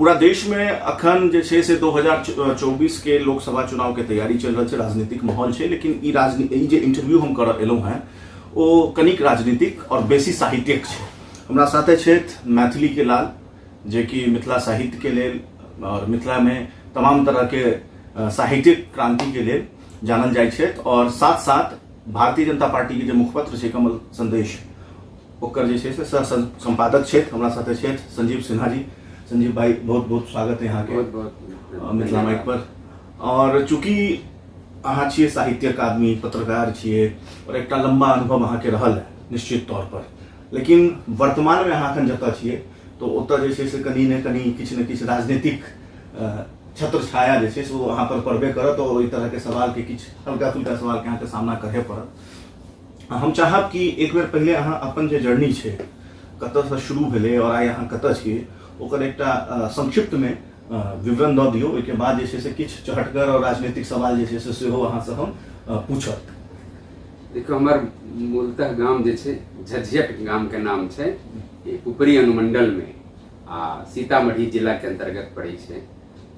पूरा देशमे अखन जे छै से 2024 के लोकसभा चुनावके तैयारी चलि रहल छै, राजनीतिक माहौल छै। लेकिन ई राजनी ई जे इंटरव्यू हम करऽ एलहुँ हेँ, ओ कनिक राजनीतिक आओर बेसी साहित्यिक छै। हमरा साथे छथि मैथिलीके लाल, जेकि मिथिला साहित्यके लेल आओर मिथिलामे तमाम तरहके साहित्यिक क्रांतिके लेल जानल जाइ छथि आओर साथ साथ भारतीय जनता पार्टीके जे मुखपत्र छै कमल संदेश, ओकर जे छै से सह सम्पादक छथि। हमरा साथे छथि संजीव सिन्हा जी। संजीव भाई, बहुत बहुत स्वागत है अहाँके बहुत बहुत मिथिला माइक पर। आओर चूँकि अहाँ छियै साहित्यक आदमी, पत्रकार छियै आओर एकटा लम्बा अनुभव अहाँके रहल है निश्चित तौर पर, लेकिन वर्तमानमे अहाँ एखन जतऽ छियै तऽ ओतऽ जे छै से कनि ने कनि किछु ने किछु राजनीतिक छत्र छाया जे छै से ओ अहाँ पर पड़बे करत आओर ओहि तरहके सवालके, किछु हल्का फुल्का सवालके अहाँके सामना करहे पड़त। हम चाहब कि एक बेर पहिले अहाँ अपन जे जर्नी छै, कतऽसँ शुरू भेलै आओर आइ अहाँ कतऽ छियै, ओकर एकटा संक्षिप्तमे विवरण दऽ दियौ। ओहिके बाद जे छै से किछु चहटगर आओर राजनीतिक सवाल जे छै से सेहो अहाँसँ हम पूछब। देखियौ, हमर मूलतः गाम जे छै, झझियट गामके नाम छै, ई पुपरी अनुमंडलमे आ सीतामढ़ी जिलाके अन्तर्गत पड़ै छै।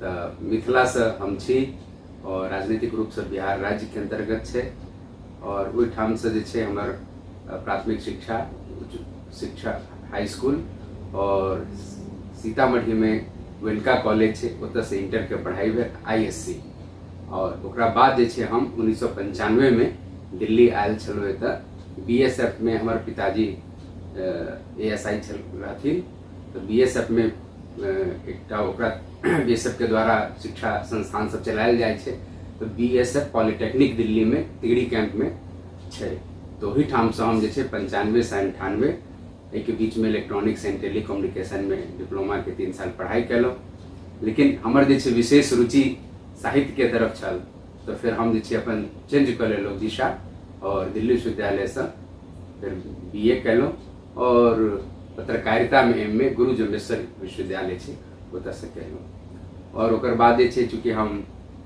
तऽ मिथिलासँ हम छी आओर राजनीतिक रूपसँ बिहार राज्यके अन्तर्गत छै। आओर ओहिठामसँ जे छै हमर प्राथमिक शिक्षा, उच्च शिक्षा, हाई स्कूल आओर सीतामढ़ीमे गोयनका कॉलेज छै, ओतऽसँ इंटरके पढ़ाइ भेल, ISC। आओर ओकरा बाद जे छै हम 1995मे दिल्ली आयल छलहुँ। एतऽ BSF मे हमर पिताजी ASI छल रहथिन, तऽ BSF मे एकटा ओकरा BSF के द्वारा शिक्षा संस्थान सब चलायल जाइ छै, तऽ BSF polytechnic दिल्लीमे तिगड़ी कैंपमे छै। तऽ ओहिठामसँ हम जे छै 95 से 98 एहिके बीचमे इलेक्ट्रॉनिक्स एंड टेलीकम्युनिकेशनमे डिप्लोमाके 3 साल पढ़ाइ केलहुँ। लेकिन हमर जे छै विशेष रुचि साहित्यके तरफ छल, तऽ फेर हम जे छै अपन चेंज कऽ लेलहुँ दिशा आओर दिल्ली विश्वविद्यालयसँ फेर BA केलहुँ आओर पत्रकारितामे MA गुरु जम्बेश्वर विश्वविद्यालय छै, ओतऽसँ केलहुँ। आओर ओकर बाद जे छै, चूँकि हम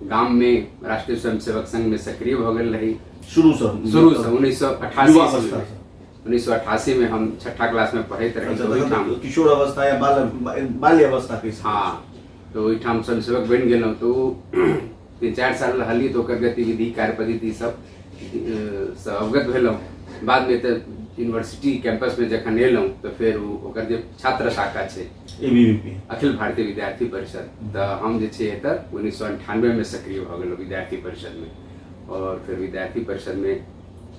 गाममे राष्ट्रीय स्वयंसेवक संघमे सक्रिय भऽ गेल रही शुरूसँ शुरूसँ 1988 1988मे हम छठा क्लासमे पढ़ैत रही। अच्छा, ओहिठाम किशोर अवस्था या बाल्य अवस्था। हँ, तऽ ओहिठाम स्वयंसेवक बनि गेलहुँ, तऽ ओ 3-4 साल रहलियै, तऽ ओकर गतिविधि, कार्य पद्धति सब सँ अवगत भेलहुँ। बादमे तऽ यूनिवर्सिटी कैंपसमे जखन एलहुँ तऽ फेर ओ ओकर जे छात्र शाखा छै, ABVP, Akhil Bharatiya Vidyarthi Parishad, तऽ हम जे छै एतऽ 1998मे सक्रिय भऽ गेलहुँ विद्यार्थी परिषदमे। आओर फेर विद्यार्थी परिषदमे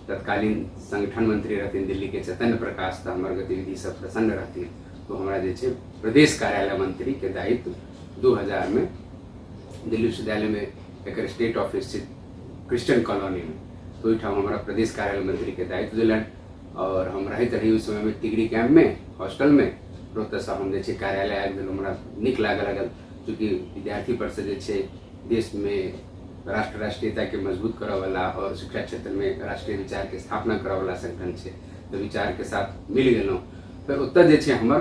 तत्कालीन संगठन मंत्री रहथिन दिल्लीके चैतन्य प्रकाश, तऽ हमर गतिविधिसँ प्रसन्न रहथिन, तो हमरा जे छै प्रदेश कार्यालय मंत्रीके दायित्व 2000मे दिल्ली विश्वविद्यालयमे एकर स्टेट ऑफिस छै क्रिश्चियन कॉलोनीमे, तऽ ओहिठाम हमरा प्रदेश कार्यालय मंत्रीके दायित्व देलनि। आओर हम रहैत रही ओहि समयमे तिगरी कैम्पमे हॉस्टलमे। ओतऽसँ हम जे छै कार्यालय आबि गेलहुँ। हमरा नीक लागऽ लागल, चूँकि विद्यार्थी परिषद जे छै देशमे राष्ट्रीयताके मजबूत करऽवला आओर शिक्षा क्षेत्रमे राष्ट्रीय विचारके स्थापना करऽवला संगठन छै, तऽ विचारके साथ मिल गेलहुँ। फेर ओतऽ जे छै हमर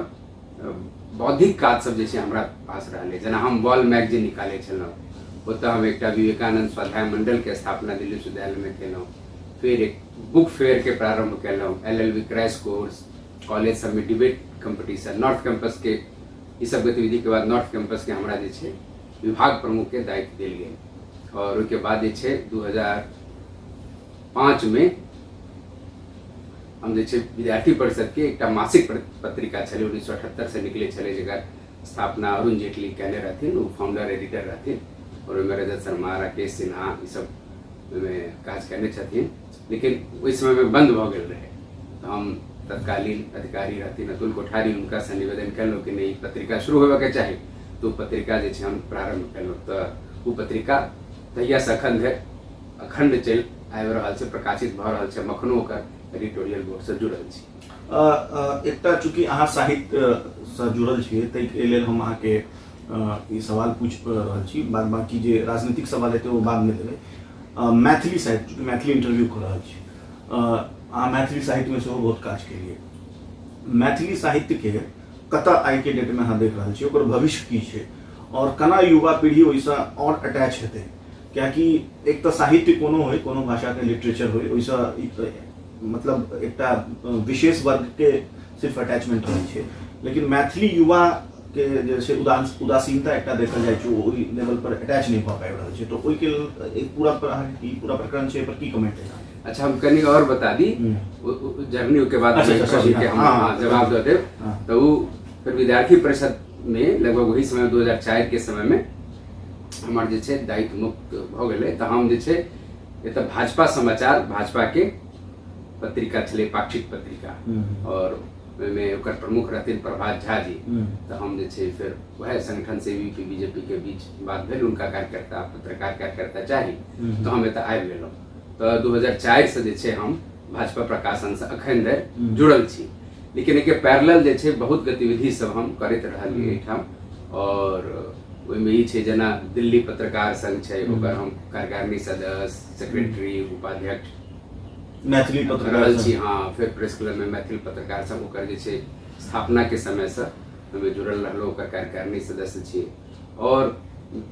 बौद्धिक काज सब जे छै हमरा पास रहलै, जेना हम वॉल मैगजीन निकालै छलहुँ। ओतऽ हम एकटा विवेकानंद स्वाध्याय मण्डलके स्थापना दिल्ली विश्वविद्यालयमे केलहुँ। फेर एक बुक फेयरके प्रारम्भ केलहुँ, LLB crash course, college सबमे डिबेट कम्पटिशन, नॉर्थ कैंपसके। ई सब गतिविधिके बाद नॉर्थ कैंपसके हमरा जे छै विभाग प्रमुखके दायित्व देल गेल। आओर ओहिके बाद जे छै 2005मे हम जे छै विद्यार्थी परिषदके एकटा मासिक पत्रिका छलै, 1978से निकलै छलै, जकर स्थापना अरुण जेटली कयने रहथिन, ओ फाउंडर एडिटर रहथिन आओर ओहिमे रजत शर्मा, राकेश सिन्हा, ईसब ओहिमे काज कयने छथिन। लेकिन ओहि समयमे बन्द भऽ गेल रहै, तऽ हम तत्कालीन अधिकारी रहथिन अतुल कोठारी, हुनकासँ निवेदन कयलहुँ कि नहि, ई पत्रिका शुरू होबऽके चाही। तऽ ओ पत्रिका जे छै हम प्रारम्भ कयलहुँ, तऽ ओ पत्रिका तहियासँ अखन धरि अखण्ड चलि आबि रहल छै, प्रकाशित भऽ रहल छै। हम एखनो ओकर एडिटोरियल बोर्डसँ जुड़ल छी। एकटा चूँकि अहाँ साहित्यसँ जुड़ल छियै, ताहिके लेल हम अहाँके ई सवाल पूछि रहल छी। बाद बाकी जे राजनीतिक सवाल हेतै, ओ बादमे देबै। मैथिली साहित्य, चूँकि मैथिली इंटरव्यू कऽ रहल छी, अहाँ मैथिली साहित्यमे सेहो बहुत काज केलियै। मैथिली साहित्यके कतऽ आइके डेटमे अहाँ देख रहल छियै, ओकर भविष्य की छै आओर केना युवा पीढ़ी ओहिसँ आओर अटैच हेतै? कियाकि एक तऽ साहित्य कोनो होइ, कोनो भाषाके लिटरेचर होइ, ओहिसँ मतलब एकटा विशेष वर्गके सिर्फ अटैचमेंट रहै छै, लेकिन मैथिली युवाके के जे छै उदासीनता एकटा देखल जाइ छै, ओहि लेवल पर अटैच नहि भऽ पाबि रहल छै। तऽ ओहिके लेल एक पूरा पर अहाँके की पूरा प्रकरण छै, एहि पर की कमेंट है? अच्छा, हम कनी और बता दी जर्नी के बाद अच्छा, प्रश्न के हम जवाब दऽ देब। तऽ ओ फिर विद्यार्थी परिषद में लगभग वही समय 2004 के समय में हमर जे छै दायित्व मुक्त भऽ गेलै। तऽ हम जे छै एतऽ भाजपा समाचार, भाजपा के पत्रिका छलै, पाक्षिक पत्रिका, और ओहिमे ओकर प्रमुख रहथिन प्रभात झा जी। तऽ हम जे छै फेर वएह संगठन से बी बीजेपी के बीच बात भेल, हुनका कार्यकर्ता, पत्रकार कार्यकर्ता चाही, तऽ हम एतऽ आबि गेलहुँ। तऽ 2004 से जे छै हम भाजपा प्रकाशन से अखन धरि जुड़ल छी, लेकिन एहिके पैरेलल जे छै बहुत गतिविधि सब हम करैत रहलियै एहिठाम। और ओहिमे ई छै जेना दिल्ली पत्रकार संघ छै, ओकर हम कार्यकारिणी सदस्य, सेक्रेटरी, उपाध्यक्ष मैथिली पत्रकार रहल छी। हाँ, फिर प्रेस क्लब में मैथिली पत्रकार संघ ओकर जे छै स्थापना के समय से ओहिमे जुड़ल रहलहुँ, ओकर कार्यकारिणी सदस्य छी। और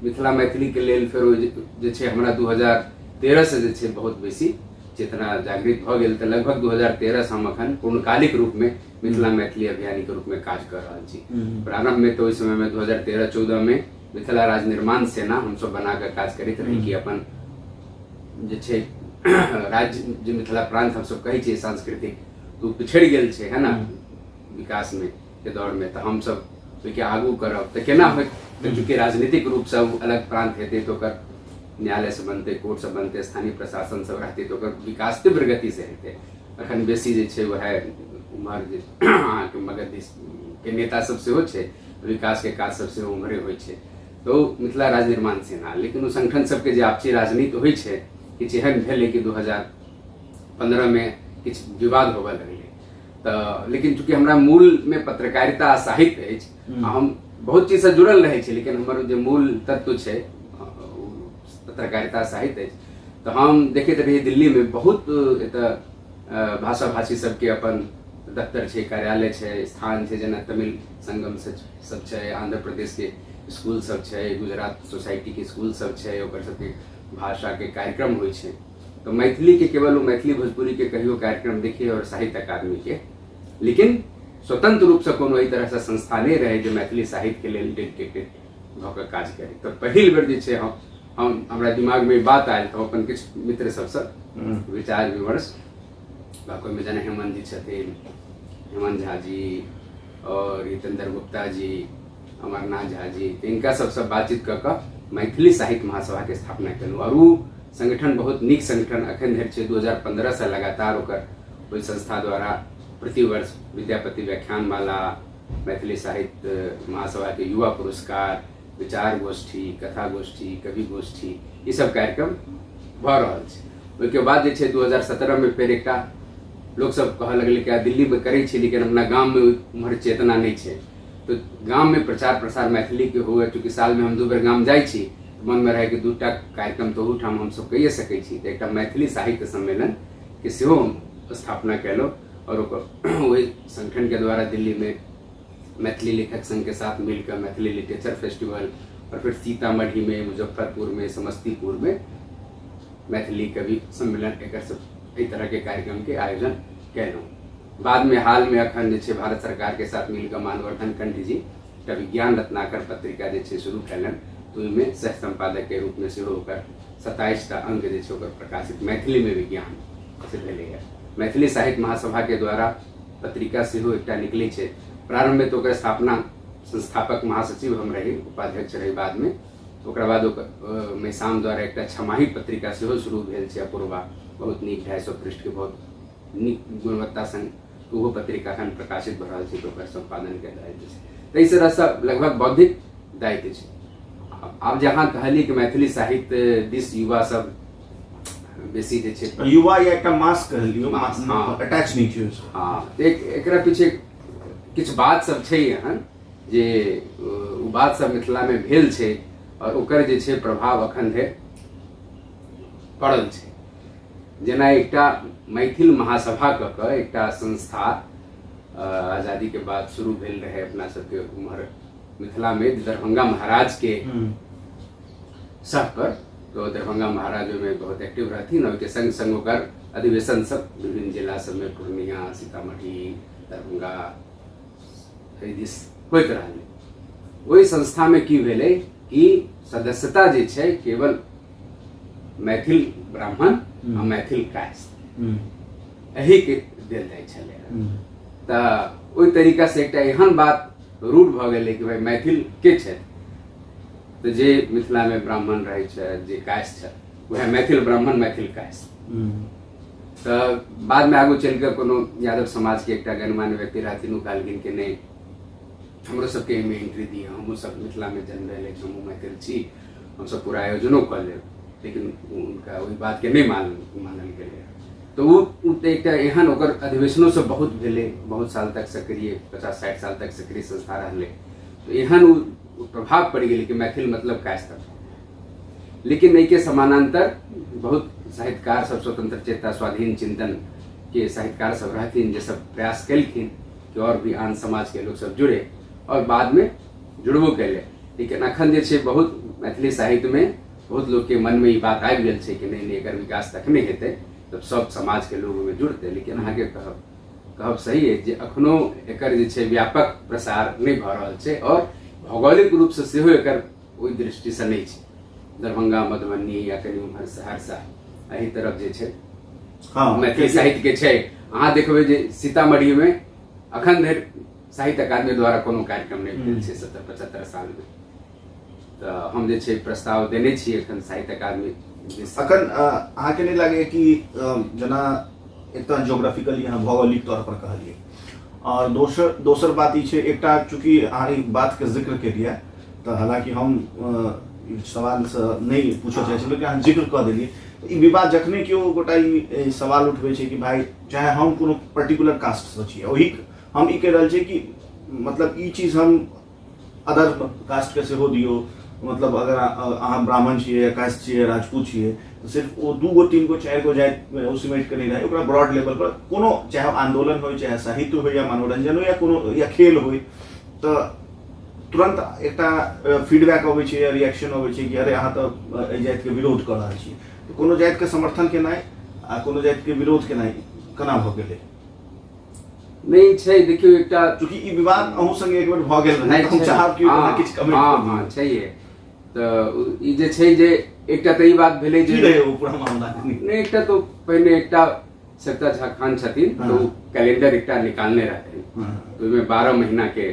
मिथिला मैथिली के लेल फेर ओ जे छै हमरा 2013 से जे छै बहुत बेसी चेतना जागृत भऽ गेल। तऽ लगभग 2013 से हम अखन पूर्णकालिक रूप में मिथिला मैथिली अभियानी के रूप में काज कर रहल छी। प्रारंभ में तऽ ओहि समय में 2013-14 में मिथिला राज्य निर्माण सेना हमसब बना कऽ काज करैत रही कि अपन जे छै राज्य, जे मिथिला प्रांत हमसब कहै छियै सांस्कृतिक, तऽ ओ पिछड़ि गेल छै, है ना, विकास में के दौर में, तऽ हमसब ओहिके आगू करब तऽ केना होत? तऽ चूँकि राजनीतिक रूपसँ ओ अलग प्रांत हेतै तऽ ओकर न्यायालय सब बनतै, कोर्ट सब बनतै, स्थानीय प्रशासन सब रहतै, तऽ ओकर विकास तीव्र गति से हेतै। अखन बेसी जे छै वएह उम्हर जे अहाँके मगध दिस के नेता सब सेहो छै, विकास के काज सब सेहो उम्हरे होइ छै। तऽ ओ मिथिला राज्य निर्माण सेना, लेकिन ओ संगठन सबके जे आपसी राजनीति होइ छै, किछु एहन भेलै कि 2015 में किछु विवाद होबऽ लगलै। तऽ लेकिन चूँकि हमरा मूलमे पत्रकारिता आ साहित्य अछि, हम बहुत चीजसँ जुड़ल रहै छी, लेकिन हमर जे मूल तत्व छै ओ पत्रकारिता साहित्य अछि। तऽ हम देखैत रही दिल्लीमे बहुत एतऽ भाषा भाषी सबके अपन दफ्तर छै, कार्यालय छै, स्थान छै, जेना तमिल संगम सब छै, आंध्र प्रदेशके स्कूल सब छै, गुजरात सोसाइटीके स्कूल सब छै, ओकर सबके भाषाके कार्यक्रम होइ छै। तऽ मैथिलीके केवल ओ मैथिली भोजपुरीके कहियो कार्यक्रम देखिए और साहित्य अकादमीके, लेकिन स्वतंत्र रूपसँ कोनो एहि तरहसँ संस्था नहि रहै जे मैथिली साहित्यके लेल डेडिकेटेड भऽ कऽ काज करै। तऽ पहिल बेर जे छै हम हमरा दिमागमे बात आयल तऽ हम अपन किछु मित्र सबसँ विचार विमर्श, ओहिमे जेना हेमंत जी छथिन, हेमंत झा जी और हितेंद्र गुप्ता जी, अमरनाथ झा जी, तऽ हिनका सबसँ बातचीत कऽ कऽ मैथिली साहित्य महासभाके स्थापना केलहुँ। आओर ओ संगठन बहुत नीक संगठन अखन धरि छै। 2015 से लगातार ओकर ओहि संस्था द्वारा प्रतिवर्ष विद्यापति व्याख्यानमाला, मैथिली साहित्य महासभाके युवा पुरस्कार, विचार गोष्ठी, कथा गोष्ठी, कवि गोष्ठी, ई सब कार्यक्रम भऽ रहल छै। ओहिके बाद जे छै 2017 मे फेर एकटा लोकसब कहऽ लगलै कि दिल्लीमे करै छी, लेकिन अपना गाममे उम्हर चेतना नहि छै, तऽ गाममे प्रचार प्रसार मैथिलीके हुए। चूँकि सालमे हम 2 बेर गाम जाइ छी, मनमे रहै कि 2टा कार्यक्रम तऽ ओहूठाम हमसब कहिए सकै छी, तऽ एकटा मैथिली साहित्य सम्मेलनके सेहो हम स्थापना केलहुँ और ओकर ओहि संगठनके द्वारा दिल्लीमे मैथिली लेखक संघ के साथ मिलकर मैथिली लिटरेचर फेस्टिवल और फिर सीतामढ़ी में, मुजफ्फरपुर में, समस्तीपुर में मैथिली कवि सम्मेलन, एकर सब एहि तरह के कार्यक्रम के आयोजन केलहुँ। बाद में हाल में अखन जे छै भारत सरकार के साथ मिलकर मानवर्धन कंठ जी एकटा विज्ञान रत्नाकर पत्रिका जे छै शुरू कयलनि, तऽ ओहिमे सह सम्पादक के रूप में सेहो ओकर 27टा अंक जे छै ओकर प्रकाशित मैथिली में विज्ञान से भेलैए। मैथिली साहित्य महासभा के द्वारा पत्रिका सेहो एकटा निकलै छै। प्रारंभ में तऽ ओकर स्थापना संस्थापक महासचिव हम रही, उपाध्यक्ष रही बाद में। ओकरा बाद ओकर मैसाम द्वारा एकटा छमाही पत्रिका सेहो शुरू भेल छै अपूर्वा, बहुत नीक 250 पृष्ठ के बहुत नीक गुणवत्ता संग ओहो पत्रिका एखन प्रकाशित भऽ रहल छै, तऽ ओकर सम्पादनके दायित्व छै। तऽ एहि तरहसँ लगभग बौद्धिक दायित्व छै। आब जे अहाँ कहलियै कि मैथिली साहित्य दिस युवा सब बेसी जे छै युवा या एकटा मास कहलियौ, मास, हाँ, अटैच नहि छै। हाँ, एक एकरा पीछे किछु बात सब छै एहन जे ओ बात सब मिथिलामे भेल छै और ओकर जे छै प्रभाव अखन धरि पड़ल छै। जेना एकटा मैथिल महासभा कऽ कऽ एकटा संस्था आजादी के बाद शुरू भेल रहे अपना सबके उम्हर मिथिला में, दरभंगा महाराज के सह पर, तो दरभंगा महाराज ओहिमे बहुत एक्टिव रहथिन। ओहिके संग संग ओकर अधिवेशन सब विभिन्न जिला सबमे, पूर्णिया, सीतामढ़ी, दरभंगा, एहि दिस होइत रहलै। ओहि संस्थामे की भेलै कि सदस्यता जे छै केवल मैथिल ब्राह्मण आ मैथिल कायस्थ एहिके देल जाइ छलै। तऽ ओहि तरीकासँ एकटा एहन बात रूढ़ भऽ गेलै कि भाइ मैथिल के छथि, तऽ जे मिथिलामे ब्राह्मण रहै छथि, जे कायस्थ छथि, वएह मैथिल ब्राह्मण मैथिल कायस्थ। तऽ बादमे आगू चलि कऽ कोनो यादव समाजके एकटा गणमान्य व्यक्ति रहथिन, ओ कहलखिन कि नहि हमरो सबके एहिमे एंट्री दिअ, हमहूँ सब मिथिलामे जन्म भेल अछि, हमहूँ मैथिल छी, हमसब पूरा आयोजनो कऽ लेब। लेकिन हुनका ओहि बातके नहि मानल गेलै। तऽ ओ तऽ एकटा एहन ओकर अधिवेशनो सब बहुत भेलै, बहुत साल तक सक्रिय, 50-60 साल तक सक्रिय संस्था रहलै। तऽ एहन ओ प्रभाव पड़ि गेलै कि मैथिल मतलब कायस्थ। लेकिन एहिके समानान्तर बहुत साहित्यकार सब, स्वतंत्र चेता स्वाधीन चिंतन के साहित्यकार सब रहथिन, जे सब प्रयास केलखिन कि और भी आन समाज के लोग सब जुड़े, और बाद में जुड़बो कैले। लेकिन अखन जे छै बहुत मैथिली साहित्य में बहुत लोग के मन में ई बात आबि गेल छै कि नहीं नहीं एकर विकास तखने हेतै तब सब समाज के लोग ओहिमे जुड़तै। लेकिन अहाँके कहब सही अछि जे अखनो एकर जे छै व्यापक प्रसार नहि भऽ रहल छै, और भौगोलिक रूपसँ सेहो एकर ओहि दृष्टिसँ नहि छै। दरभंगा, मधुबनी या कनि उम्हर सहरसा एहि तरफ जे छै मैथिली साहित्य के छै। अहाँ देखबै जे सीतामढ़ी में अखन धरि साहित्य अकादमी द्वारा कोनो कार्यक्रम नहि भेल छै 70-75 साल में। तऽ हम जे छै प्रस्ताव देने छी एखन साहित्य अकादमी दिस। अखन अहाँके नहि लागैए कि जेना एक तऽ ज्योग्राफिकली अहाँ भौगोलिक तौर पर कहलियै, और दोसर बात ई छै एकटा, चूँकि अहाँ ई बातके जिक्र केलियै तऽ हालांकि हम ई सवालसँ नहि पूछऽ चाहै छी, लेकिन अहाँ जिक्र कऽ देलियै। ई विवाद जखने केओ गोटा ई सवाल उठबै छै कि भाई चाहे हम कोनो पर्टिकुलर कास्टसँ छियै, ओही हम ई कहि रहल छियै कि मतलब ई चीज हम अदर कास्टके सेहो दियौ, मतलब अगर अहाँ ब्राह्मण छियै या कास्ट छियै, राजपूत छियै, तऽ सिर्फ ओ 2 गो 3 गो 4 गो जाति ओ सिमटि कऽ नहि रहै, ओकरा ब्रॉड लेवल पर कोनो चाहे आंदोलन होइ, चाहे साहित्य होइ, या मनोरंजन होइ, या कोनो या खेल होइ, तऽ तुरंत एकटा फीडबैक अबै छै या रिएक्शन अबै छै कि अरे अहाँ तऽ एहि जातिके विरोध कऽ रहल छी। तऽ कोनो जातिके समर्थन केनाइ आ कोनो जातिके विरोध केनाइ केना भऽ गेलै? नहि छै, देखियौ एकटा चूँकि ई विवाद अहूँ संगे एक बेर भऽ गेल रहै, तऽ हम चाहब कि ओकरा किछु कमेंट कऽ दियौ। हँ, छैहे। तऽ ई जे छै जे एकटा तऽ ई बात भेलै जे की रहै ओ पूरा मामला? नहि, एकटा तऽ पहिने एकटा सरिता झा खान छथिन, तऽ ओ कैलेंडर एकटा निकालने रहथिन, तऽ ओहिमे 12 महीना के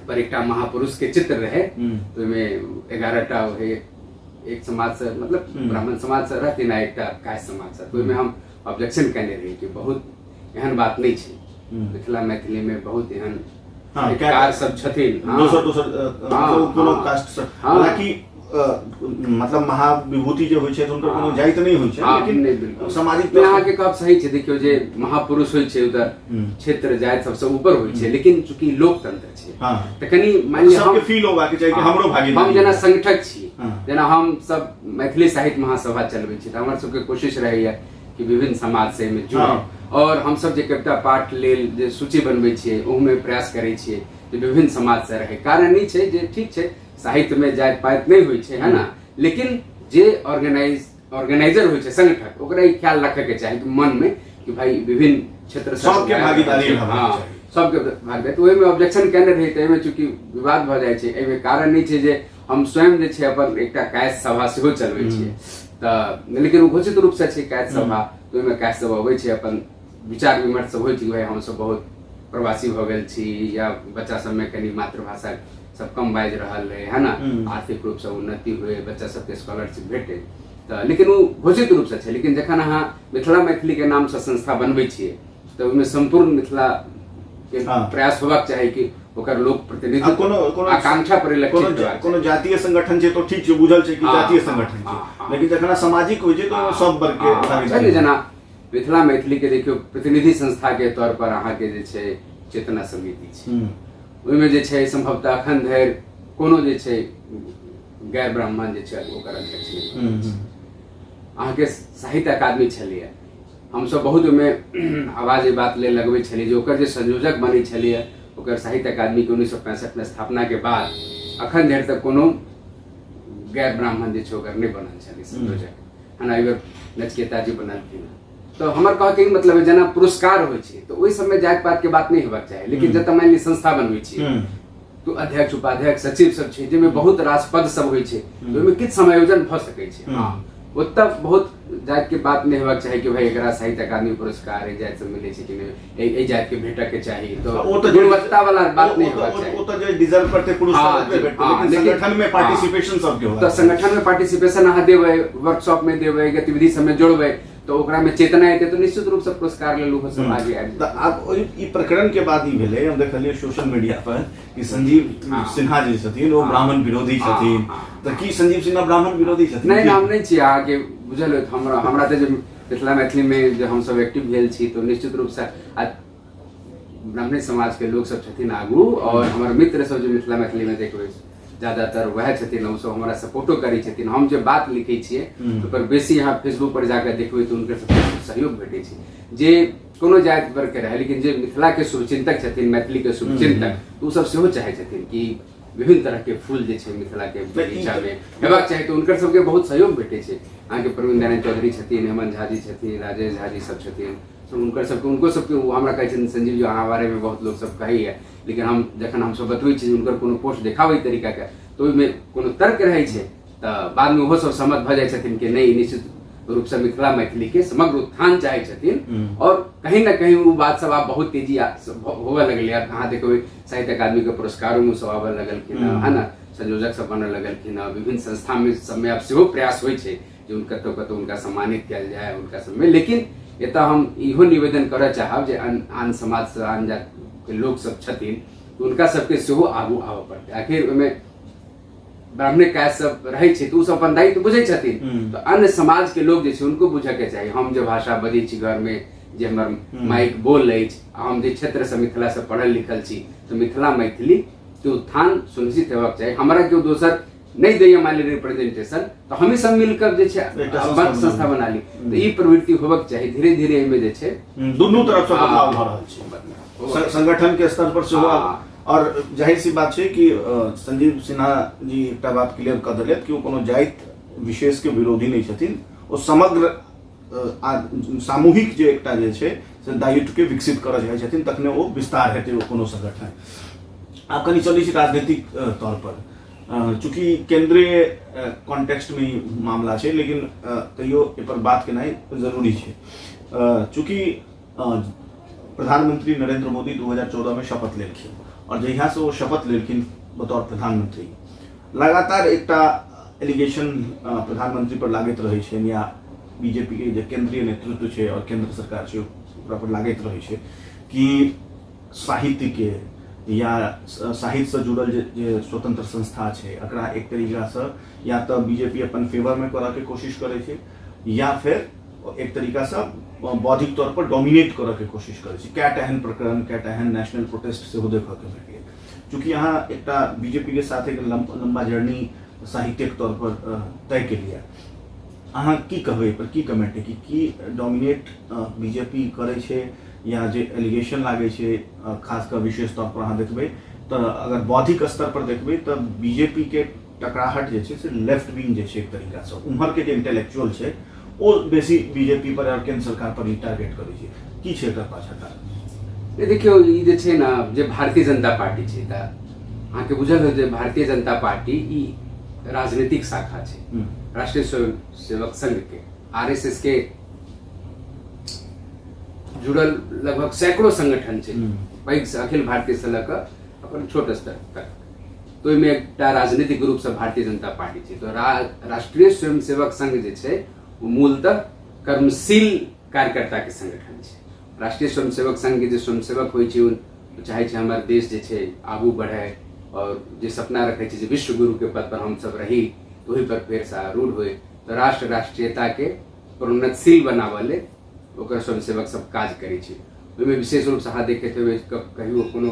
पर एकटा महापुरुष के चित्र रहे, तऽ ओहिमे 11टा एक समाज से, मतलब ब्राह्मण समाज से रहथिन आ एकटा कायस्थ समाज से। तऽ ओहिमे हम ऑब्जेक्शन केने रही कि बहुत एहन बात नहि छै, मिथिला मैथिली में बहुत एहन साहित्यकार सब छथिन, दोसर दोसर कोनो कास्ट से, हालांकि मतलब महाविभूति जे होइ छै हुनकर कोनो जाति नहि होइ छै, लेकिन सामाजिक अहाँके कहब सही छै। देखियौ जे महापुरुष होइ छै ओ तऽ क्षेत्र जाति सबसँ ऊपर होइ छै, लेकिन चूँकि लोकतंत्र छै तऽ कनि मानि लिअ सबके फील होबाक चाही कि हमरो भागीदारी। हम जेना संगठक छी, जेना हम सब मैथिली साहित्य महासभा चलबै छी, तऽ हमर सबके कोशिश रहैया कि विभिन्न समाज से एहिमे जुड़े, और हमसब जे कविता पाठ लेल जे सूची बनबै छियै ओहूमे प्रयास करै छियै जे विभिन्न समाज से रहै। कारण ई छै जे ठीक छै साहित्य में जाति पाति नहि होइ छै, है ना, लेकिन जे ऑर्गेनाइजर होइ छै संगठक, ओकरा ई ख्याल रखे के चाही कि मन में कि भाई विभिन्न क्षेत्र से सबके भागीदारी हँ, सबके भागीदारी। तऽ ओहिमे ऑब्जेक्शन केने रही, तऽ एहिमे चूँकि विवाद भऽ जाइ छै, एहिमे कारण नहि छै जे हम स्वयं जे छै अपन एकटा कायस्थ सभा सेहो चलबै छियै, तऽ लेकिन ओ घोषित रूपसँ छै कायस्थ सभा, तऽ ओहिमे कायस्थ सभ अबै छै, अपन विचार विमर्श सब होइ छै कि भाई हमसब बहुत प्रवासी भऽ गेल छी या बच्चा सबमे कनि मातृभाषा सब कम बाजि रहल है, है ना, आर्थिक रूपसँ उन्नति हुए, बच्चा सबके स्कॉलरशिप भेटे, तऽ लेकिन ओ घोषित रूपसँ छै। लेकिन जखन अहाँ मिथिला मैथिलीके नामसँ संस्था बनबै छियै तऽ ओहिमे सम्पूर्ण मिथिला के प्रयास होबाक चाही कि ओकर लोक प्रतिनिधित्व कोनो आकांक्षा परिलक्षित। कोनो जातीय संगठन छै तऽ ठीक छै, बुझल छै कि जातीय संगठन छै, लेकिन जखन सामाजिक होइ छै तऽ सब वर्ग के भागीदारी। जेना मिथिला मैथिली के देखियौ प्रतिनिधि संस्था के तौर पर अहाँके जे छै चेतना समिति छै, ओहिमे जे छै सम्भवतः अखन धरि कोनो जे छै गैर ब्राह्मण जे छै ओकर अध्यक्ष नहि। अहाँके साहित्य अकादमी छलैए, हमसब बहुत ओहिमे आवाज एहि बात लेल लगबै छलियै जे ओकर जे संयोजक बनै छलैए ओकर साहित्य अकादमीके 1965 मे स्थापना के बाद अखन धरि तक कोनो गैर ब्राह्मण जे छै ओकर नहि बनल छलै संयोजक, है ना। एहि बेर नचकेता जी बनलखिन। तऽ हमर कहके ई मतलब है जेना पुरस्कार होइ छै तऽ ओहि सबमे जाति पात के बात नहि हेबाक चाही, लेकिन जतऽ मानि लिअ संस्था बनबै छियै तो अध्यक्ष, उपाध्यक्ष, सचिव सब छै, जाहिमे बहुत रास पद सब होइ छै, ओहिमे किछु समायोजन भऽ सकै छै। हँ, ओतऽ बहुत जाति के बात नहि हेबाक चाही कि भाई एकरा साहित्य अकादमी पुरस्कार एहि जाति से मिलै छै कि नहि, एहि जाति के भेटऽ के चाही, तो ओ तऽ गुणवत्ता वाला बात नहि हेबाक चाही। ओ तऽ जे डिजर्व करते पुरस्कार ओकरे भेटतै, लेकिन संगठन में पार्टिसिपेशन सबके होबाक तऽ चाही। संगठन में पार्टिसिपेशन अहाँ देबै, वर्कशॉप में देबै, गतिविधि सब में जोड़बै, तऽ ओकरा में चेतना एतै, तऽ निश्चित रूप से पुरस्कार लेल ओहो सब आगे आबि तऽ आब ओहि ई प्रकरण के बाद ई भेलै, हम देखलियै सोशल मीडिया पर कि संजीव सिन्हा जे छथिन ओ ब्राह्मण विरोधी छथिन। तऽ की संजीव सिन्हा ब्राह्मण विरोधी छथिन? नहि, हम नहि छी। अहाँके बुझल होत, हमरा तऽ जे मिथिला मैथिली में जे हमसब एक्टिव भेल छी तऽ निश्चित रूप से आ ब्राह्मण समाज के लोक सब छथिन आगू, और हमर मित्र सब जे मिथिला मैथिली में देखबै ज्यादातर वएह छथिन, ओ सब हमरा सपोर्टो करै छथिन। हम जे बात लिखै छियै ओकर बेसी अहाँ फेसबुक पर जाकर देखबै तऽ हुनकर सबके सहयोग भेटै छै, जे कोनो जाति वर्ग के रहै, लेकिन जे मिथिला के शुभचिंतक छथिन, मैथिली के शुभचिंतक, तऽ ओ सब सेहो चाहै छथिन कि विभिन्न तरह के फूल जे छै मिथिला के बगीचा में हेबाक चाही, तऽ हुनकर सबके बहुत सहयोग भेटै छै। अहाँके प्रवीण नारायण चौधरी छथिन, हेमंत झा जी छथिन, राजेश झा जी सब छथिन, सब हुनकर सबके, उनको सबके ओ हमरा कहै छथिन संजीव जी अहाँ बारे में बहुत लोग सब कहैया, लेकिन हम जखन हमसब बतबै छी हुनकर कोनो पोस्ट देखाबै तरीकाके तऽ ओहिमे कोनो तर्क रहै छै, तऽ बादमे ओहो सब सहमत भऽ जाइ छथिन कि नहि, निश्चित रूपसँ मिथिला मैथिलीके समग्र उत्थान चाहै छथिन। और कहीं ना कहीं ओ बात सब आब बहुत तेजी होबऽ लगलै। आब अहाँ देखबै साहित्य अकादमीके पुरस्कारोमे सब आबऽ लगलखिन है ना, संयोजक सब बनऽ लगलखिन हँ, विभिन्न संस्थामे सबमे आब सेहो प्रयास होइ छै जे हुनका कतहु कतहु हुनका सम्मानित कयल जाय हुनका सबमे। लेकिन एतऽ हम इहो निवेदन करऽ चाहब जे आन समाजसँ आन जातिके लोक सब छथिन, हुनका सबके सेहो आगू आबऽ पड़तै। आखिर ओहिमे ब्राह्मणे काज सब रहै छै तऽ ओ सब अपन दायित्व बुझै छथिन, तऽ अन्य समाज के लोग जे छै उनको बुझऽ के चाही। हम जे भाषा बजै छी घरमे, जे हमर माइक बोल अछि, आ हम जे क्षेत्रसँ मिथिलासँ पढ़ल लिखल छी, तऽ मिथिला मैथिली के उत्थान सुनिश्चित हेबाक चाही। हमरा केओ दोसर नहि दैया मान लिअ रिप्रेजेंटेशन, तऽ हमही सब मिलकर जे छै एकटा संस्था अपन संस्था बना ली, तऽ ई प्रवृत्ति होबक चाही। धीरे धीरे एहिमे जे छै दुनू तरफ से बदलाव भऽ रहल छै, बदलाव। संगठन के स्तर पर सेहो। और जाहिर सी बात छै कि संजीव सिन्हा जी एकटा बात क्लियर कऽ देलथि कि ओ कोनो जाति विशेष के विरोधी नहि छथिन, ओ समग्र सामूहिक जे एकटा जे छै से दायित्व के विकसित करऽ चाहै छथिन, तखने ओ विस्तार हेतै ओ कोनो संगठन। आब कनि चलै छी राजनीतिक तौर पर, चूँकि केंद्रीय कॉन्टेक्स्ट में ई मामला छै, लेकिन तैयो एहि पर बात केनाइ जरूरी छै। चूँकि प्रधानमंत्री नरेंद्र मोदी 2014 में शपथ लेलखिन, और जहिया से वो शपथ लेलखिन बतौर प्रधानमंत्री, लगातार एकटा एलिगेशन प्रधानमंत्री पर लागैत रहै छै, या बीजेपी के जे केंद्रीय नेतृत्व छै और केंद्र सरकार छै ओकरा पर लागैत रहै छै कि साहित्य के या साहित्य से जुड़ल जे स्वतंत्र संस्था छै एकरा एक तरीका से या तऽ बीजेपी अपन फेवर में करऽ के कोशिश करै छै, या फिर एक तरीका से बौद्धिक तौर पर डोमिनेट करऽ के कोशिश करै छै। कएटा एहन प्रकरण, कएटा एहन नेशनल प्रोटेस्ट सेहो देखऽ के भेटलै। चूँकि अहाँ एकटा बीजेपी के साथ एक लंबा जर्नी साहित्यिक तौर पर तय केलियै, अहाँ की कहबै एहि पर, की कमेंट है कि की डोमिनेट बीजेपी करै छै, या जे एलिगेशन लागै छै, खास कऽ विशेष तौर पर अहाँ देखबै तऽ अगर बौद्धिक स्तर पर देखबै तऽ बीजेपी के टकराहट जे छै से लेफ्ट विंग जे छै एक तरीका से उम्हर के जे इंटेलेक्चुअल छै ओ बेसी बीजेपी पर और केंद्र सरकार पर ही टारगेट करै छै, की छै एकर पाछा कारण? नहीं, देखियौ ई जे छै ने जे भारतीय जनता पार्टी छै, तऽ अहाँके बुझल हो जे भारतीय जनता पार्टी ई राजनीतिक शाखा छै राष्ट्रीय स्वयं सेवक संघ के, आरएसएस के जुड़ल लगभग सैकड़ों संगठन छै, पैघ से अखिल भारतीय से लऽ कऽ अपन छोट स्तर तक, तऽ ओहिमे एकटा राजनीतिक रूपसँ भारतीय जनता पार्टी छै। तऽ राष्ट्रीय स्वयंसेवक संघ जे छै ओ मूलतः कर्मशील कार्यकर्ताके संगठन छै। राष्ट्रीय स्वयंसेवक संघके जे स्वयंसेवक होइ छै ओ चाहै छै हमर देश जे छै आगू बढ़ै, और जे सपना रखै छै जे विश्व गुरुके पद पर हमसब रही, ओहि पर फेरसँ आरूढ़ होइ, तऽ राष्ट्रीयताके प्रोन्नतशील बनाबऽ लेल ओकर स्वयंसेवक सब काज करै छै। ओहिमे विशेष रूपसँ अहाँ देखैत हेबै कहियो कोनो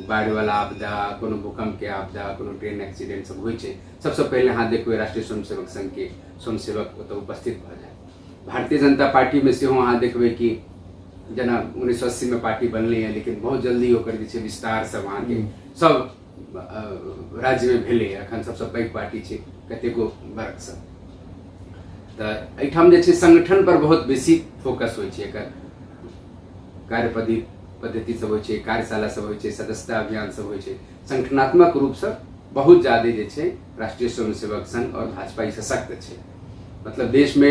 बाढ़िवला आपदा, कोनो भूकम्पके आपदा, कोनो ट्रेन एक्सीडेंट सब होइ छै, सबसँ पहिले अहाँ देखबै राष्ट्रीय स्वयंसेवक संघके स्वयंसेवक ओतऽ उपस्थित भऽ जाय। भारतीय जनता पार्टीमे सेहो अहाँ देखबै कि जेना 1980मे पार्टी बनलै हँ, लेकिन बहुत जल्दी ओकर जे छै विस्तार सब अहाँके सब राज्यमे भेलै, एखन सबसँ पैघ पार्टी छै कतेको वर्गसँ। तऽ एहिठाम जे छै संगठन पर बहुत बेसी फोकस होइ छै, एकर कार्य पद्धति सब होइ छै, कार्यशाला सब होइ छै, सदस्यता अभियान सब होइ छै, संगठनात्मक रूपसँ बहुत ज्यादे जे छै राष्ट्रीय स्वयंसेवक संघ आओर भाजपा ई सशक्त छै। मतलब देशमे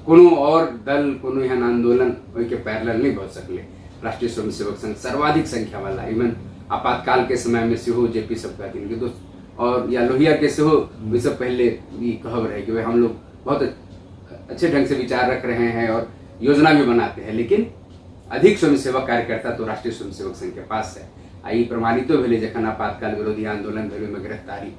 कोनो आओर दल, कोनो एहन आंदोलन ओहिके पैरेलल नहि भऽ सकलै। राष्ट्रीय स्वयंसेवक संघ सर्वाधिक संख्या वाला, इवन आपातकाल के समय में सेहो जे पी सब कहथिन कि दोस्त, और या लोहिया के सेहो ओहिसँ पहले ई कहब रहे कि भाई हम लोग बहुत अच्छे ढंग से विचार रख रहे हैं और योजना भी बनाते हैं, लेकिन अधिक स्वयंसेवक कार्यकर्ता तो राष्ट्रीय स्वयंसेवक संघ के पास है। आ ई प्रमाणितो भेलै जखन आपातकाल विरोधी आंदोलन भेल, ओहिमे गिरफ्तारी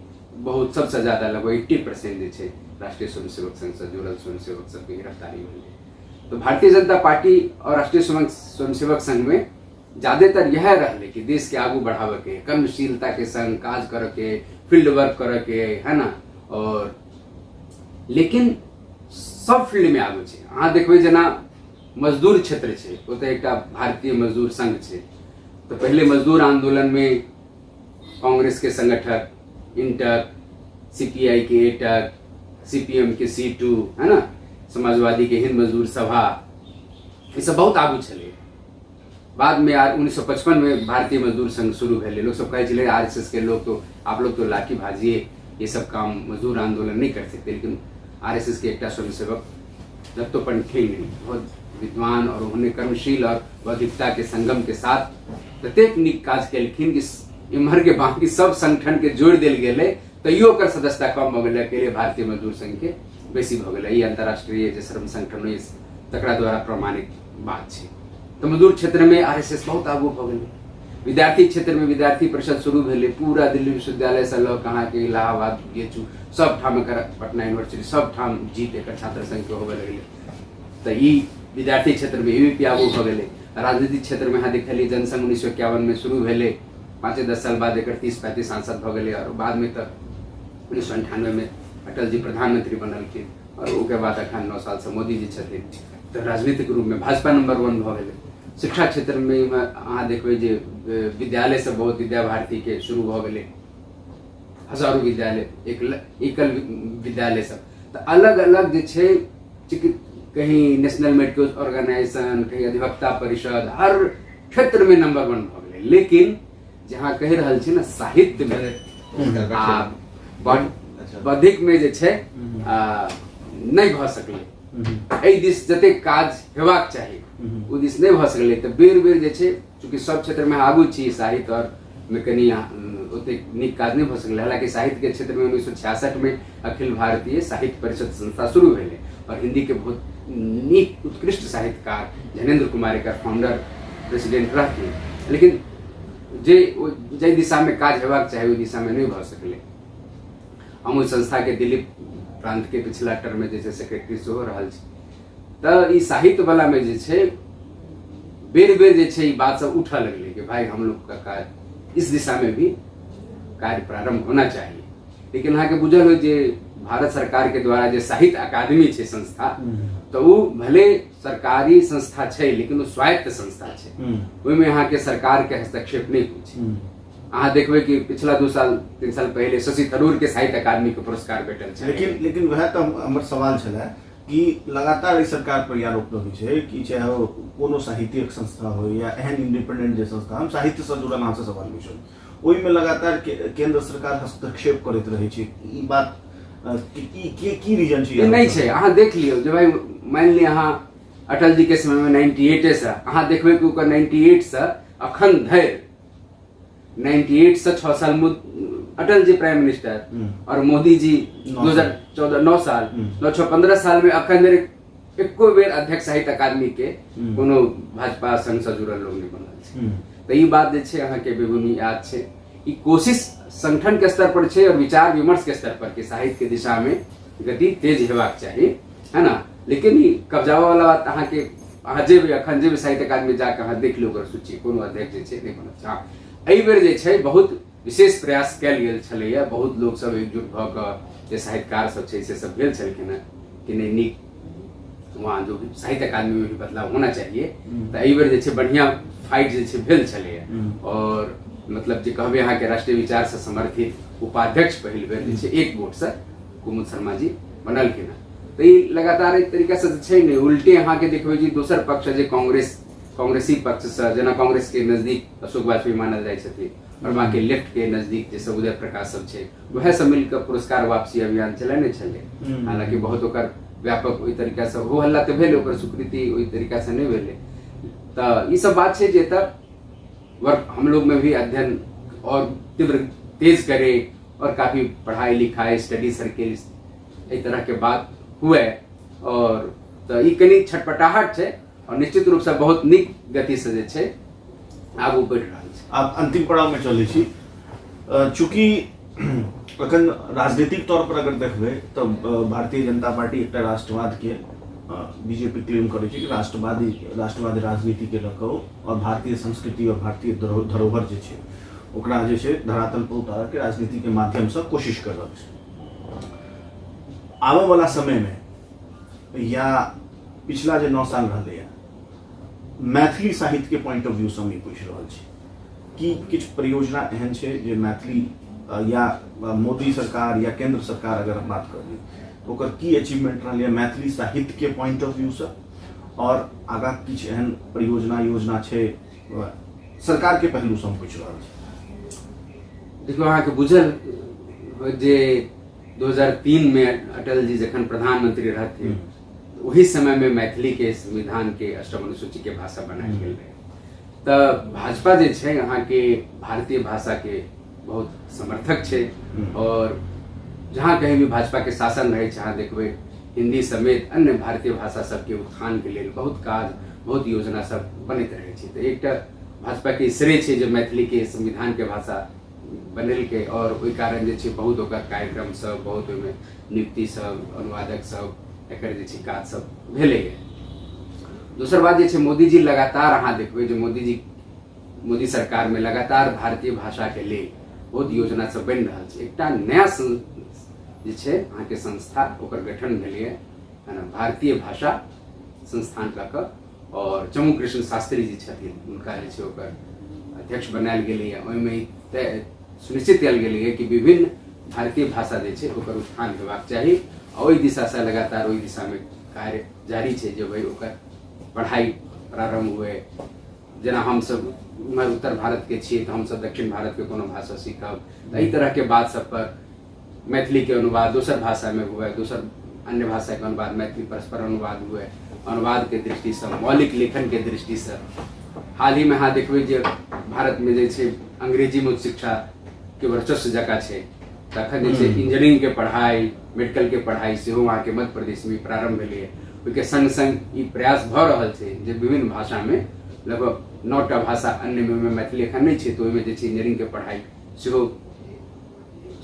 बहुत सबसँ ज्यादा लगभग 80% जे छै राष्ट्रीय स्वयंसेवक संघ से जुड़ल स्वयंसेवक सबके गिरफ्तारी भेलै। तो भारतीय जनता पार्टी और राष्ट्रीय स्वयंसेवक संघ में ज्यादातर यह रहलै कि देश के आगू बढ़ावे के, कर्मशीलता के संग काज करे के, फील्ड वर्क करे के, है ना। और लेकिन सब फील्ड में आगू छै। अहाँ देखबै जेना मजदूर क्षेत्र छै, ओतऽ एकटा भारतीय मजदूर संघ छै। तऽ पहिले मजदूर आंदोलन में कांग्रेस के संगठक इंटक, सीपीआई के एटक, सीपीएम के C2, है ना, समाजवादी के हिंद मजदूर सभा, ई सब बहुत आगू छलै। बाद में यार 1955 में भारतीय मजदूर संघ शुरू भेलै। लोग सब कहै छलै आरएसएस के लोग तो आप लोग तो लाठी भाजिए, ये सब काम मजदूर आंदोलन नहीं कर सकते। लेकिन आरएसएस के एकटा स्वयंसेवक दत्तोपंत ठेंगड़ी बहुत विद्वान और उन्होंने कर्मशील और बौद्धिकता के संगम के साथ ततेक नीक काज केलखिन कि इम्हर के बाकी सब संगठन के जोड़ि देल गेलै, तैयो ओकर सदस्यता कम भऽ गेलै, अकेले भारतीय मजदूर संघ के बेसी भऽ गेलै। ई अंतर्राष्ट्रीय जे श्रम संगठन होइए तकरा द्वारा प्रमाणित बात छै। तऽ मजदूर क्षेत्रमे आरएसएस बहुत आगू भऽ गेलै। विद्यार्थी क्षेत्रमे विद्यार्थी परिषद शुरू भेलै, पूरा दिल्ली विश्वविद्यालयसँ लऽ कऽ अहाँके इलाहाबाद, बी.एच.यू सब ठाम एकर, पटना यूनिवर्सिटी सब ठाम जीत एकर छात्र संघके होबे लगलै। तऽ ई विद्यार्थी क्षेत्रमे एबीपी आगू भऽ गेलै। राजनीतिक क्षेत्रमे अहाँ देखलियै जनसंघ 1951मे शुरू भेलै, 5-10 साल बाद एकर 30-35 सांसद भऽ गेलै और बादमे तऽ 1998मे अटल जी प्रधानमंत्री बनलखिन और ओकर बाद अखन 9 सालसँ मोदी जी छथिन। तऽ राजनीतिक रूपमे भाजपा नंबर 1 भऽ गेलै। शिक्षा क्षेत्रमे अहाँ देखबै जे विद्यालय सब बहुत विद्या भारतीके शुरू भऽ गेलै, हजारो विद्यालय, एकल विद्यालय सब। तऽ अलग अलग जे छै कहीं नेशनल मेडिकल ऑर्गेनाइजेशन, कहीं अधिवक्ता परिषद, हर क्षेत्रमे नंबर 1 भऽ गेलै। लेकिन जहाँ कहि रहल छी ने साहित्यमे आ बौद्धिक में जे छै नहि भऽ सकलै, एहि दिस जतेक काज हेबाक चाही ओ दिस नहि भऽ सकलै। तऽ बेर बेर जे छै चूँकि सब क्षेत्रमे आगू छी, साहित्य और मे कनि ओतेक नीक काज नहि भऽ सकलै। हालांकि साहित्य के क्षेत्रमे 1966 में अखिल भारतीय साहित्य परिषद संस्था शुरू भेलै और हिंदी के बहुत नीक उत्कृष्ट साहित्यकार जैनेन्द्र कुमार एकर फाउंडर प्रेसिडेंट रहथिन। लेकिन जे जाहि दिशामे काज हेबाक चाही ओहि दिशामे नहि भऽ सकलै। हम ओहि संस्थाके दिल्ली प्रांतके पिछला टर्ममे जे छै सेक्रेटरी सेहो रहल छी। तऽ ई साहित्यवलामे जे छै बेर बेर जे छै ई बात सब उठऽ लगलै कि भाई हम लोग का कार्य इस दिशा में भी कार्य प्रारंभ होना चाहिए। लेकिन अहाँके बुझल हो जे भारत सरकार के द्वारा जे साहित्य अकादमी छै संस्था, तऽ ओ भले सरकारी संस्था छै लेकिन ओ स्वायत्त संस्था छै, ओहिमे अहाँके सरकार के हस्तक्षेप नहि होइ छै। अहाँ देखबै कि पिछला 2 साल 3 साल पहिले शशि थरूर के साहित्य अकादमी के पुरस्कार भेटल छै। लेकिन वएह तऽ हमर सवाल छलै कि लगातार एहि सरकार पर आरोप रहै छै कि चाहे ओ कोनो साहित्यिक संस्था हो या एहन इंडिपेंडेंट जे संस्था, हम साहित्यसँ जुड़ल अहाँसँ सवाल पूछब, ओहिमे लगातार केंद्र सरकार हस्तक्षेप करैत रहै छै। ई बात की रीजन छै? नहि छै। अहाँ देख लियौ जे भाई मानि लिअ अहाँ अटल जी के समय में 98 से अहाँ देखबै कि ओकर 98 से अखन धरि 98 से 6 साल अटल जी प्राइम मिनिस्टर और मोदी जी 2014 9 साल 9 6 15 साल में अखन धरि एको बेर अध्यक्ष साहित्य अकादमी के कोनो भाजपा संघ से जुड़ल लोग नहीं बनल छै। तऽ ई बात जे छै अहाँके बेबुनियाद छै। ई कोशिश संगठन के स्तर पर छै और विचार विमर्श के स्तर पर कि साहित्य के दिशा में गति तेज हेबाक चाही, है ना। लेकिन ई कब्जावा वाला बात अहाँके अहाँ जेबै अखन जेबै साहित्य अकादमी जाके अहाँ देख लियौ ओकर सूची, कोनो अध्यक्ष जे छै नहि बनल छै। हँ, एहि बेर जे छै बहुत विशेष प्रयास कयल गेल छलैया, बहुत लोक सब एकजुट भऽ कऽ जे साहित्यकार सब छै से सब भेल छलखिन हेँ कि नहि नीक वहाँ जो साहित्य अकादमी में भी बदलाव होना चाहिए। तऽ एहि बेर जे छै बढ़िया फाइट जे छै भेल छलैया और मतलब जे कहबै अहाँके राष्ट्रीय विचार से समर्थित उपाध्यक्ष पहिल बेर जे छै एक वोट से कुमुद शर्मा जी बनलखिन हेँ। तऽ ई लगातार एक तरीका से जे छै ने उल्टे अहाँके देखबै जे दोसर पक्ष जे कांग्रेसी पक्ष से जेना कांग्रेस के नजदीक अशोक वाजपेयी मानल जाइ छथिन और बाकी लेफ्ट के नजदीक जे सब उदय प्रकाश सब छै, वएह सब मिल कऽ पुरस्कार वापसी अभियान चलेने छलै। हालांकि बहुत ओकर व्यापक ओहि तरीका से हो हल्ला तऽ भेलै, ओकर स्वीकृति ओहि तरीका से नहि भेलै। तऽ ई सब बात छै जे एतऽ वर्क हम लोग में भी अध्ययन और तीव्र तेज करे और काफी पढ़ाई लिखाई, स्टडी सर्किल, एहि तरह के बात हुए। और तऽ ई कनि छटपटाहट छै और निश्चित रूप से बहुत नीक गति से जे छै आगू बढ़ि रहल छै। आब अंतिम पड़ाव में चलै छी। चूँकि अखन राजनीतिक तौर पर अगर देखबै तऽ भारतीय जनता पार्टी एकटा राष्ट्रवाद के, बीजेपी क्लेम करै छै कि राष्ट्रवादी राजनीति के लऽ कऽ और भारतीय संस्कृति और भारतीय धरोहर जे छै ओकरा जे छै धरातल पर उतारऽ के राजनीति के माध्यम से कोशिश कर रहल छै। आबऽ वाला समय में या पिछला जे 9 साल रहलैया, मैथिली साहित्य के पॉइंट ऑफ व्यू से हम ई पूछि रहल छी कि किछु परियोजना एहन छै जे मैथिली या मोदी सरकार या केंद्र सरकार अगर हम बात करी तऽ ओकर की अचीवमेंट रहलैया मैथिली साहित्य के पॉइंट ऑफ व्यू से, और आगाँ किछु एहन परियोजना योजना छै सरकार के पहलू से हम पूछि रहल छी? देखियौ, अहाँके बुझल जे 2003 में अटल जी जखन प्रधानमंत्री रहथिन, ओही समय में मैथिली के संविधान के अष्टम अनुसूची के भाषा बनायल गेल रहे। तऽ भाजपा जे छै अहाँके भारतीय भाषा के बहुत समर्थक छै और जहाँ कहीं भी भाजपा के शासन रहै छै, अहाँ देखबै हिंदी समेत अन्य भारतीय भाषा सबके उत्थान के लेल बहुत काज, बहुत योजना सब बनैत रहै छै। तऽ एकटा भाजपा के श्रेय छै जे मैथिली के संविधान के भाषा बनेलकै और ओहि कारण जे छै बहुत ओकर कार्यक्रम सब, बहुत ओहिमे नियुक्ति सब, अनुवादक सब, एकर जे छै काज सब भेलैए। दोसर बात जे छै मोदी जी लगातार, अहाँ देखबै जे मोदी सरकार में लगातार भारतीय भाषा के लेल बहुत योजना सब बनि रहल छै। एकटा नया जे छै अहाँके संस्था, ओकर गठन भेलैए, है ना, भारतीय भाषा संस्थान कऽ कऽ, और चमू कृष्ण शास्त्री जी छथिन, हुनका जे छै ओकर अध्यक्ष बनायल गेलैए। ओहिमे ई तय सुनिश्चित कयल गेलैए कि विभिन्न भारतीय भाषा जे छै ओकर उत्थान हेबाक चाही आ ओहि दिशासँ लगातार ओहि दिशामे कार्य जारी छै जे भाइ ओकर पढ़ाइ प्रारम्भ हुए। जेना हमसब उम्हर उत्तर भारतके छियै तऽ हमसब दक्षिण भारतके कोनो भाषा सीखब, तऽ एहि तरहके बात सब पर मैथिली के अनुवाद दोसर भाषा में हुए, दोसर अन्य भाषा के अनुवाद मैथिली परस्पर अनुवाद हुए, अनुवाद के दृष्टि से, मौलिक लेखन के दृष्टि से। हाल ही में अहाँ देखबै जे भारत में जे छै अंग्रेजी में उच्च शिक्षा के वर्चस्व जकाँ छै, तखन जे छै इंजीनियरिंग के पढ़ाई, मेडिकल के पढ़ाई सेहो अहाँके मध्य प्रदेश में प्रारंभ भेलैए। ओहिके संग संग ई प्रयास भऽ रहल छै जे विभिन्न भाषा में, लगभग 9टा भाषा अन्य में मैथिली एखन नहि छै, तऽ ओहिमे जे छै इंजीनियरिंग के पढ़ाई सेहो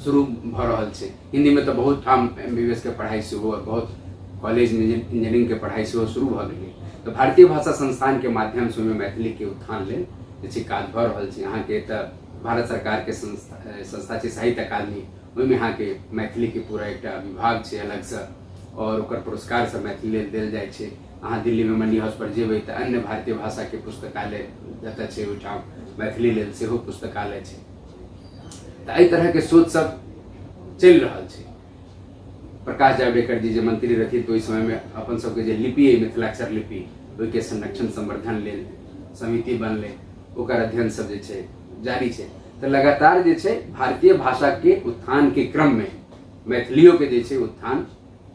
शुरू भऽ रहल छै। हिन्दीमे तऽ बहुत ठाम एम बी बी एस के पढ़ाइ सेहो, बहुत कॉलेजमे इंजीनियरिंगके पढ़ाइ सेहो शुरू भऽ गेलै। तऽ भारतीय भाषा संस्थानके माध्यमसँ ओहिमे मैथिलीके उत्थान लेल जे छै काज भऽ रहल छै। अहाँके तऽ भारत सरकारके संस्था संस्था छै साहित्य अकादमी, ओहिमे अहाँके मैथिलीके पूरा एकटा विभाग छै अलगसँ और ओकर पुरस्कार सब मैथिली लेल देल जाइ छै। अहाँ दिल्लीमे मंडी हाउस पर जेबै तऽ अन्य भारतीय भाषाके पुस्तकालय जतऽ छै ओहिठाम मैथिली लेल सेहो पुस्तकालय छै। तऽ एहि तरहके सोच सब चलि रहल छै। प्रकाश जावड़ेकर जी जे मंत्री रहथिन तऽ ओहि समयमे अपन सबके जे लिपि अइ मिथिलाक्षर लिपि, ओहिके संरक्षण संवर्धन लेल समिति बनलै, ओकर अध्ययन सब जे छै जारी छै। तऽ लगातार जे छै भारतीय भाषाके उत्थानके क्रममे मैथिलियोके जे छै उत्थान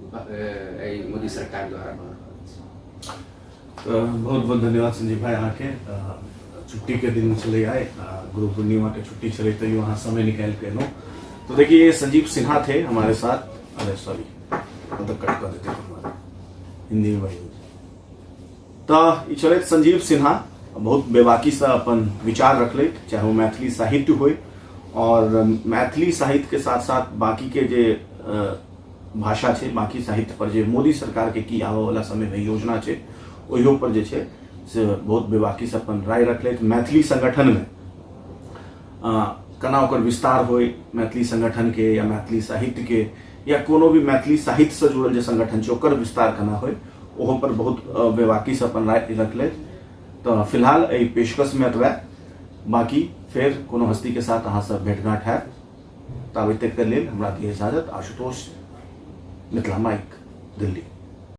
एहि मोदी सरकार द्वारा भऽ रहल छै। बहुत बहुत धन्यवाद संजीव भाई अहाँके। छुट्टी के दिन छलै आइ, गुरु पूर्णिमा के छुट्टी छलै, तैयो अहाँ समय निकालि के एलहुँ। तो देखिए, ये संजीव सिन्हा थे हमारे साथ। अरे सॉरी, मतलब कट कर देते हैं हिंदी में भाई। तऽ ई छलथि संजीव सिन्हा, बहुत बेबाकीसँ अपन विचार रखलथि, चाहे ओ मैथिली साहित्य होइ और मैथिली साहित्य के साथ साथ बाकी के जे भाषा छै, बाकी साहित्य पर जे मोदी सरकार के की आबऽ वाला समय में योजना छै ओहियो पर जे छै से बहुत बेबाकी से अपन राय रखलथि। मैथिली संगठन में केना ओकर विस्तार होय मैथिली संगठन के या मैथिली साहित्य के या कोनो भी मैथिली साहित्य से जुड़ल जे संगठन छै ओकर विस्तार केना होय, ओहो पर बहुत बेबाकी से अपन राय रखलथि। तऽ फिलहाल एहि पेशकश में एतबे, बाकी फेर कोनो हस्ती के साथ अहाँ सब भेंटघाट हैत। ताबे तक के लेल हमरा दिअ इजाजत। आशुतोष, मिथिला माइक, दिल्ली।